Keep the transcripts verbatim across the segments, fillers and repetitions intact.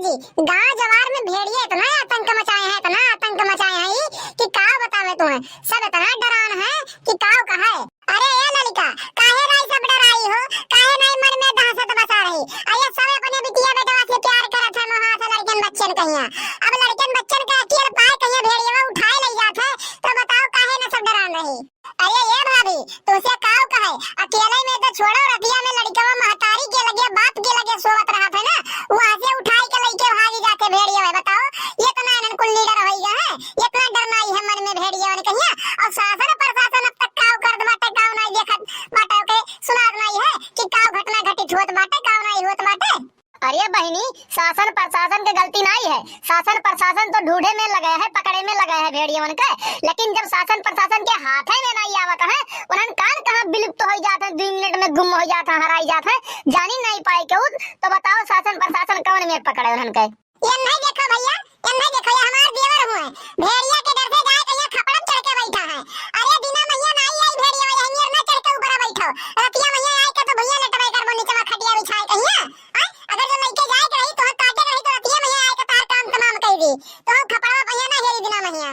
जी, गांव जवार में भेड़िया इतना आतंक मचाए हैं, इतना आतंक मचाए हैं ई कि का बतावे तुम्हें। सब इतना डरान है कि का कहे। अरे ए लड़का, काहे राई सब डराई हो? काहे नाई मन में दहशत बसा रही? अरे सब अपने बिटिया बेटवा से प्यार करत है, मोहा से लड़कन बच्चन कहिया। अब लड़कन बच्चन का अकेल पाए कहिया भेड़िया उठाए ले जात है, तो बताओ काहे न सब डरान रही? अरे ए भाभी, तुमसे काव कहे, अकेले में तो छोड़ो, रतिया में लड़कवा महतारी के लगे, बाप के लगे सोवत रहत है ना, वहाँ से उठाई के लइके भागी जाते भेड़िया में। बताओ, इतना इन्हन कुल लीडर होई गए हैं, इतना डर नाई है मन में भेड़िया में कहिया। और शासन प्रशासन अब तक काव करत बाटे, काव नाई देखत बाटे, ओके सुनात नाई है कि काव घटना घटित होत बाटे, काव नाई होत बाटे। अरे बहिनी, शासन प्रशासन के गलती नाई है, शासन प्रशासन तो ढूंढे में लगे है, पकड़े में लगे है भेड़ियवन के, लेकिन जब शासन प्रशासन के हाथे में नाई आवत है, उन्हन कान कहाँ विलुप्त हो जात है, दो मिनट में गुम हो जात है, हराई जात है, जानी नाई पाए केहू, तो बताओ शासन प्रशासन कौन में पकड़े उन्हन के? ये नहीं देखो भैया, ये नहीं देखो, ये हमार देवर हुए, भेड़िया के डर से जाए कहिया खपड़म चढ़ के बैठा है। अरे दिना मैया नाई आई भेड़िया, ये हनियर ना चढ़ के ऊपर बैठो, रतिया मैया आए के तो भैया लेटबे करबो नीचे में खटिया बिछाए कहिया। आय, अगर जो लइके जाए के रही, तोहे काटे के रही, तो रतिया मैया आए के तार काम तमाम कई दी। तो हम खपड़वा पहिया ना हेरी दिना मैया।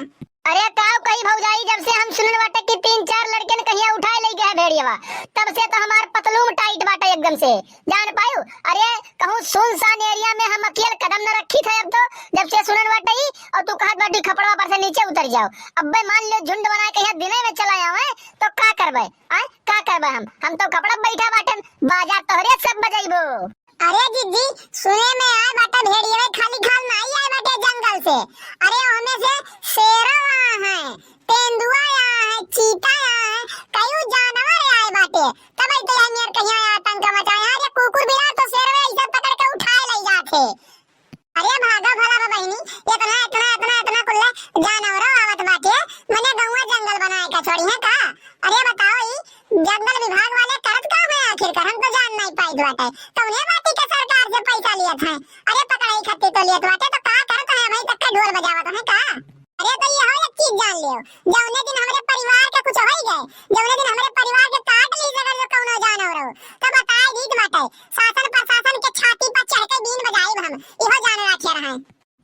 अरे काव कही भौजाई, जब से हम सुनन बाटे कि तीन चार लड़कन कहिया उठाए ले गए भेड़ियवा, तब से तो हमार पतलून टाइट बाटे एकदम से, जान पायु। अरे कहूँ सुनसान एरिया में हम अकेल कदम न रखी थे अब तो, जब से सुनन बाटे ई, और तू कहत बाटी खपड़वा पर से नीचे उतर जाओ। अब्बे मान लो झुंड बनाए कहिया दिने में चला आवे, तो का करबे? आय, का करबे हम? हम तो खपड़ा बैठा बाटन, बाजा तोहरे सब बजाइबो। अरे जिज्जी, सुने में आए बाटे भेड़िया खाली खाल नाई आए बाटे जंगल से। अरे ओमे से शेरो आए हैं, तेंदुआ आए हैं, चीता आए हैं, कई जानवर आए बाटे। तब तो यार मेर कहिया आतंक मचाए। अरे कुकुर बिलार तो शेरवे ऐसे पकड़ के उठाए ले जाते। अरे भागा भला बा बहिनी, इतना, इतना, इतना, इतना कुल्ला जानवरो आवत बाटे, मने गौवा जंगल बनाए का छोड़ी है का? अरे बताओ ई जंगल विभाग वाले करत का है आखिरकार, हम तो जान नहीं पाइत बाटे। कौने बाती के सरकार से पैसा लियत है? अरे पकड़ाई खत्ती तो लियत बाटे, तो का करत है भाई, तक के ढोल बजावत है का? अरे तो ये हो एक चीज जान लियो, जौने दिन हमरे परिवार के कुछ होई गए, जौने दिन हमरे परिवार के काट ली अगर जो कौनो जानवर हो, तो बताए दीत बाटे, शासन प्रशासन के छाती पर चढ़ के बीन बजाइब हम, इहो जान राखे रहे।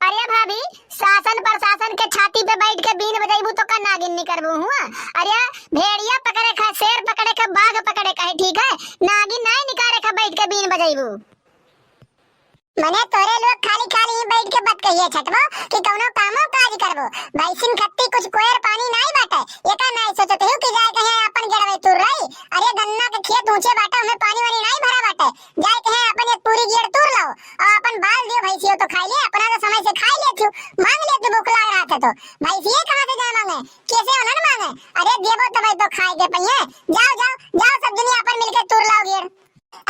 अरे भाभी, शासन प्रशासन के छाती पे बैठ के बीन बजाइबू तो का नागिन निकरबू हुआ? अरे भेड़िया पकड़े का, शेर पकड़े का, बाघ पकड़े का है, ठीक है, नागिन नाई निकारे का बैठ के बीन बजाइबू। मने तोरे लोग खाली खाली ही बैठ के बतकहिए छटबो कि कौनो कामो काज करबो। भैंसिन खत्ती कुछ कोयर पानी नाई बाटे, एका नाई सोचत हो कि जाए कहे अपन गेड़वे तूर रही। अरे गन्ना के खेत ऊंचे बाटे, उनमें पानी वानी नाई भरा बाटे, जाए कहे अपन एक पूरी गेड़ तूर लाओ और अपन बाल दियो भैंसियो तो खाई ले, अपना तो समय से खाई ले थी, मांग ले तू भूख लाग रहा था तो। भैंसिए कहाँ से जाए मांगे, कैसे उन्हन मांगे? अरे देबो तब तो खाए के पहिए। जाओ जाओ जाओ, सब जनी अपन मिलके तूर लाओ गेड़।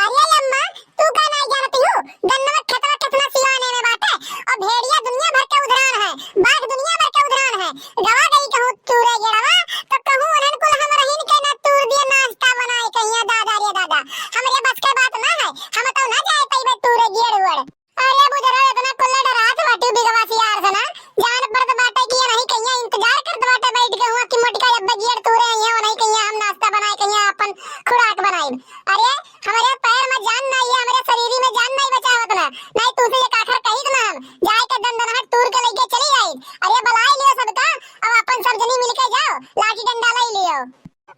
अरे अम्मा, तू का नाई जानती हूँ? गन्नवा खेतवा कितना सियाने में बाटे, और भेड़िया दुनिया भर के उधरान है, बाघ दुनिया भर के उधरान है। गवा गई कहूँ तूरे गेड़वा, तो कहूँ उन्हन कुल हम रहीन के ना तूर दिए नाश्ता बनाए कहिया, दादा रे दादा, हमरे बस के बात ना है, हम तो ना जाए पइबे तूरे गेड़ उड़। अरे बुजरा, इतना कुल्ला डरात बाटी बिगवा सियार से ना, जान पड़त बाटे कि ये नहीं कहिया इंतजार करत बाटे बैठ के हुआ कि मोटका अब्बे गेड़ तूरे अइहे, वो नहीं कहिया हम नाश्ता बनाए, कहिया अपन खुराक बनाइब। अरे हमरे पैर में जान नहीं है, हमरे शरीर में जान नहीं बचावत ना, नहीं तुमसे एक आखर कही ना हम जाए के दंदनहट तूर के लेके चली आई। अरे बुलाई लियो सबका, अब अपन सब जनी मिलके जाओ, लाठी डंडा ले लियो।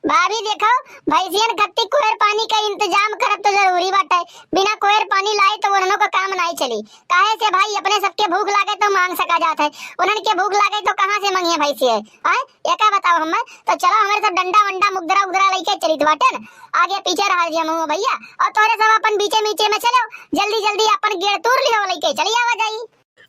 भाभी देखो, भैंसियन खत्ती कोयर पानी का इंतजाम करब तो जरूरी बाटे, बिना कोयर पानी लाए तो उन्हनों का काम नहीं चली। काहे से भाई, अपने सबके भूख लागे तो मांग सका जात है, उन्हन के भूख लागे तो कहाँ से मंगिए भैंसिए? आय, एका बताओ हमें, तो चलो हमारे सब डंडा वंडा मुगदरा उगदरा लेके चलित बाटे न, आगे पीछे रहा जी हम भैया, और तोरे सब अपन बीचे मीचे में चलो, जल्दी जल्दी अपन गेड़ तूर लिहो लेके चली आवा जाई।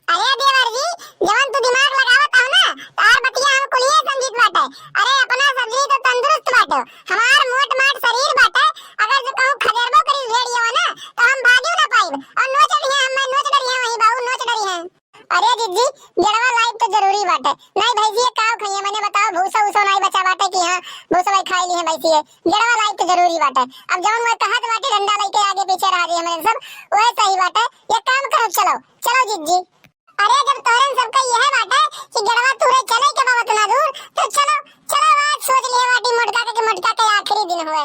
अरे देवर जी, जवन तू दिमाग लगावत हो ना, तार बतिया हम कुलिये समझित बाटे। अरे अपना सब जनी तो तंदुरुस्त बाटे, हमार मोट माट शरीर बाटे, अगर जो कहूँ खदेरबो करी भेड़िया ना, तो हम भागियो ना पाइब। और नोच डरिहे, हम नोच डरिहे वहीं बाबू, नोच डरिहे। अरे जिज्जी, गेड़वा लाइब तो जरूरी बाटे। नहीं भैंसिए काव खइए, मने बताओ, भूसा उसा नहीं बचा बाटे कि हाँ, भूसा भाई खाई ली है भैंसिए। गेड़वा लाइब तो जरूरी बाटे। अब जवन वो कहत बाटे डंडा लेके आगे पीछे रहा जी हमारे सब, वह सही बाटे। ये काम करो, चलो, चलो जिज्जी। अरे जब तोरन सबका यह बाटे कि गेड़वा तूरे चले के बा उतना दूर, तो चलो, चलो आज सोच लिए बाटी मोटका के, कि मोटका के आखिरी दिन हुए।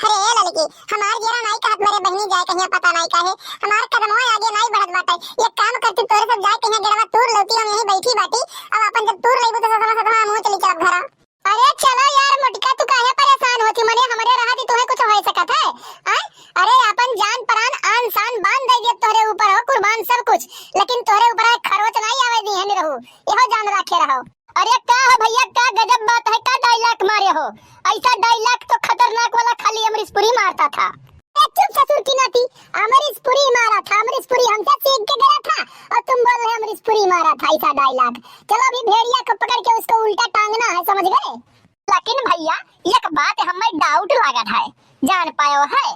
अरे ए ललकी, हमार जियरा नाई कहत मरे बहिनी जाए कहिया पता नाई काहे, हमार कदमवा आगे नाई बढ़त बाटे। एक काम करती, तोरे सब जाए कहिया गेड़वा तूर लौती, हम यहीं बैठी बाटी। अब अपन जब तूर लेबू तो ससवा ससवा हमहू चली चलब घरा। अरे चलो यार मोटका, तू काहे परेशान होती, मने हमरे रहती तुहे कुछ होए सकत है? आय? अरे अपन जान प्राण आन शान बांध दे दिए तोहरे ऊपर हो कुर्बान सब कुछ, लेकिन तोहरे ऊपर खरोच नाई आवे दी है निरहू, एहो जान राखे रहो। अरे का हो भैया, का गजब बात है, का dialogue मारे हो? ऐसा dialogue तो खतरनाक वाला खाली अमरीश पुरी मारता था। ए, चुप ससुर की नाती, अमरीश पुरी मारा था, अमरीश पुरी हमसे सीख के गया था और तुम बोल रहे अमरीश पुरी मारा था, ऐसा dialogue। चलो अभी भेड़िया को पकड़ के उसको उल्टा टांगना है, समझ गए? लेकिन भैया एक बात हमें doubt लागत है, जान पायो है?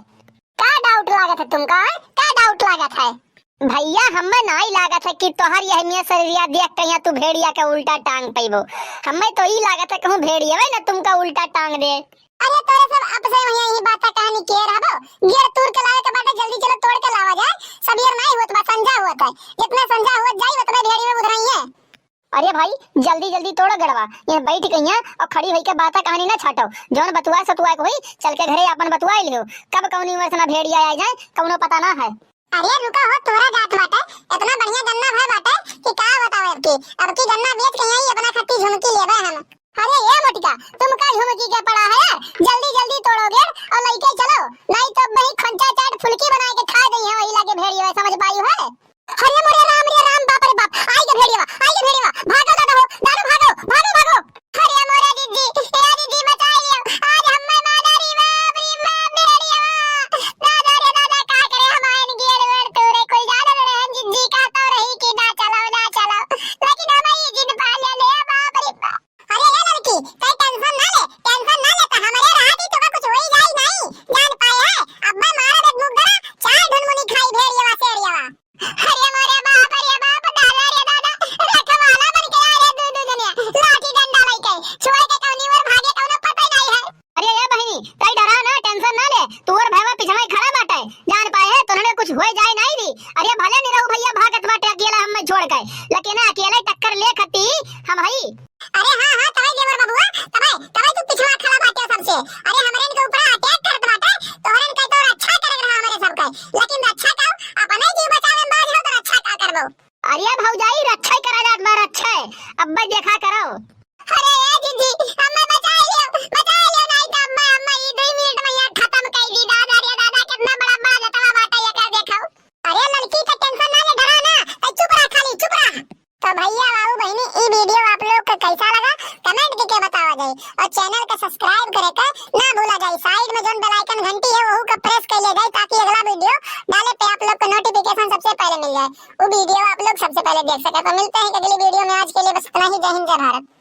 का doubt लागत है तुमका, हैं? का doubt लागत है? भैया, हमें नाई लागत है कि तोहर यह मियाँ शरीरिया देख के यहाँ तू भेड़िया के उल्टा टांग पइबो। हमें तो ई लागत है कहूँ भेड़िया ना तुमका उल्टा टांग दे। अरे तोरे सब अब से वहीं यही बात कहानी के रहबो। गेड़ तूर के लावे के बाटे, जल्दी चलो तोड़ के लावा जाए। सबेर नाई होत बा, संझा होत है। जितना संझा होत जाई उतना भेड़िया में उधराई है। अरे भाई, जल्दी जल्दी तोड़ो गड़वा, ये बैठ गइया और खड़ी होई के बाता कहानी ना छाटो। जौन बतुआ सतुआ के होई, चल के घरे आपन बतुआ लियो। कब कौनी उम्र से ना भेड़िया आ जाए, कौनो पता ना है। अरे रुका हो, तोरा जात बाटे, इतना बढ़िया गन्ना भय बाटे कि का बतावे। अब की, अब की गन्ना बेच के यहीं अपना खट्टी झुमकी लेबे हम। अरे ये मोटका, तुम का झुमकी के पड़ा है यार, जल्दी जल्दी तोड़ो गेड़ और लइके चलो, नहीं तो वही खंचा चाट फुलकी बना के खा गई है वही लागे भेड़िया, समझ पाई है? अरे मोरे राम रे राम, बाप रे बाप, आई के भेड़िया, आई के भेड़िया, भागो दादा हो, दादा भागो, भागो, भागो। अरे मोरे दीदी, ए दीदी बचाई लियो, आज हम्मे मारा रे बाप रे बाप, भेड़िया, दादा रे दादा, का करे हम आयन गियर वेड़ तू रे, कोई जाने रे हैं जिज्जी का तो रही कि ना चलो, ना चलो, लेकिन हम ये जिद पा ले ले, बाप रे बाप। अरे ए लड़की, तै tension ना ले, tension ना ले, तो हमरे रहती तो कुछ होई जाई नहीं, जान पाए है, अब्बा मारा देख मुगदरा, चार ढुनमुनी खाई भेड़िया से अड़िया। अरे मोरे बाप, अरे बाप, दादा रे दादा, रखवाला बन के आ रे दू दू जने, लाठी डंडा लेके, छोड़ के कौनी ओर भागे कौनो पता ही नहीं है। अरे ए बहिनी, तई डरा ना, tension ना ले, तोर भैया पिछवा ही खड़ा बाटे, जान पाए है, तोहने कुछ होए जाए नहीं दी। अरे भले निरहू भैया भागत बाटे अकेला हमें छोड़ के, लेकिन अकेले टक्कर ले खती हम हई। अरे हाँ, हाँ, तबे देवर बबुआ, तबे, तबे तू पिछवा खड़ा बाटे सबसे। अरे हमरे इनके ऊपर attack करत बाटे, तोहरे इनके तो रक्षा करे रहा हमरे सबके। लेकिन रक्षा का, अपने जीव बचावे में बाज हो तो रक्षा का करबो? अरे भौजाई, रक्षा ही करा जात बा, रक्षा है। अब भाई देखा करो। अरे ए दीदी, हमें बचा लियो, बचा लियो, नहीं तो अम्मा, अम्मा, ई दो मिनट में यहाँ खत्म कर दी। दादा रे दादा, कितना बड़ा, बड़ा जतवा बाटे, ये कर देखो। अरे लड़की का tension ना ले, डरा ना, तै चुप रह, खाली चुप रह। तो भैया, बाबू, बहिनी, ई video आप लोग का कैसा लगा, comment करके बतावा जाए और channel का subscribe करे के ना भूला जाए। Side में जौन bell icon घंटी है, वहू का press कर ले जाए, ताकि अगला video डाले पे आप लोग को notification सबसे पहले मिल जाए, वो video आप लोग सबसे पहले देख सके। तो मिलते हैं अगली video में, आज के लिए बस इतना ही। जय हिंद, जय भारत।